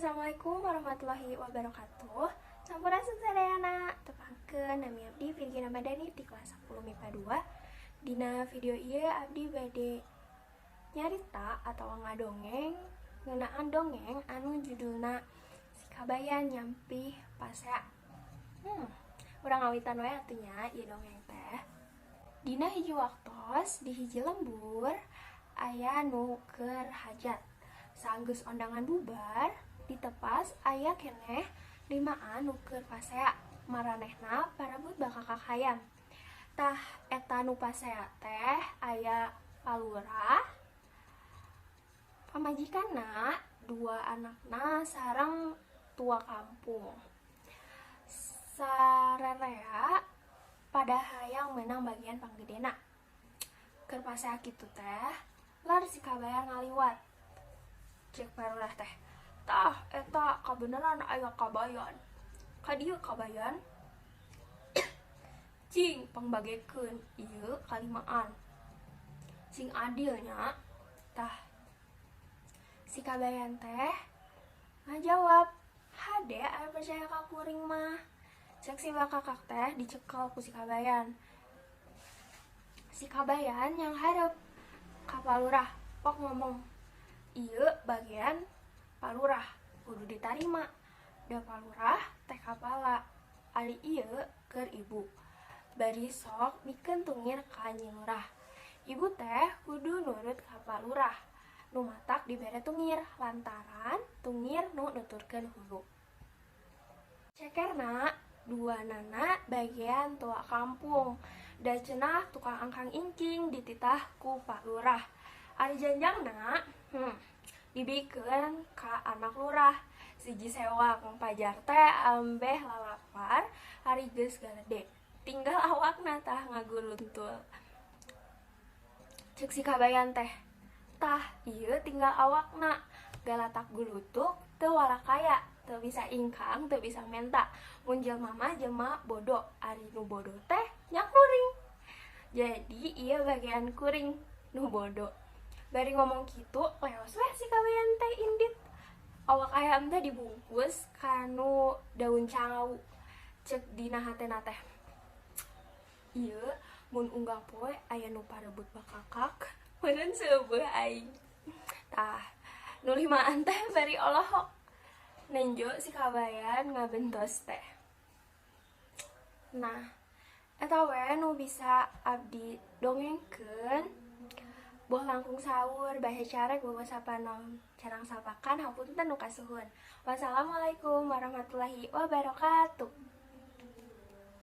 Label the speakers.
Speaker 1: Assalamualaikum warahmatullahi wabarakatuh. Sampurasun sadayana. Tepangkeun, nami abdi Virgina Madani ti kelas 10 MIPA 2. Dina video ieu abdi bade nyarita atau ngadongeng ngeunaan dongeng anu judulna Si Kabayan Nyampih Pasea. Urang ngawitan we atuh nya ieu dongeng teh. Dina hiji waktos di hiji lembur aya nu keur hajat. Sanggeus ondangan bubar, ditepas aya keneh limaan nu keur pasea, maranehna parebut bakakak hayam. Tah, eta nu pasea teh aya palurah, pamajikanna, dua anakna sareng tua kampung. Sarerea pada hayang menang bagian panggedena. Keur pasea kitu teh, lar si Kabayan ngaliwat. Cek parurah teh, "Tah, eta kabeneran aya kabayan. Ka dieu, Kabayan. Cing pangbagekeun ieu kalimaan. Sing adil nya." Tah, si Kabayan teh ngajawab, "Hade aya percaya ka kuring mah." Cek si bakakak teh dicekel ku si Kabayan. Si Kabayan nyanghareup ka palurah, pok ngomong, "Ieu bagian palurah, kudu ditarima. Da palurah teh kapala, ari ieu keur ibu. Bari sok mikeun tungir ka Nyi Lurah. Ibu teh kudu nurut ka palurah. Nu matak dibere tungir lantaran tungir nu nuturkeun hulu." Cekerna duanana bagian tua kampung. Da cenah tukang angkang ingking dititah ku Pak Lurah. Ari janjangna, dibikeun ka anak lurah. Siji sewang pajar teh ambeh lalapar ari geus garede. Tinggal awakna tah ngaguruntul. Cek si Kabayan teh, "Tah, ieu tinggal awakna. Galatak gulutuk teu walakaya, teu bisa ingkang, teu bisa menta. Mun jelema mah jelema bodo, ari nu bodo teh nya kuring. Jadi ieu bagian kuring nu bodo." Bari ngomong kitu, leos we si Kabayan teh indit. Awak ayam teh dibungkus kanu daun cangau. Cek dina hatena teh, "Ieu mun unggal poe aya nu parebut bakakak, meureun seubeuh aing." Tah, nu limaan teh bari olohok. Nenjo si Kabayan ngabentos teh. Nah, eta we nu bisa abdi dongengkeun. Boh langkung saur, bahe carek, bobo sapanon carang sapakan, hapunten nu kasuhun. Wassalamualaikum warahmatullahi wabarakatuh.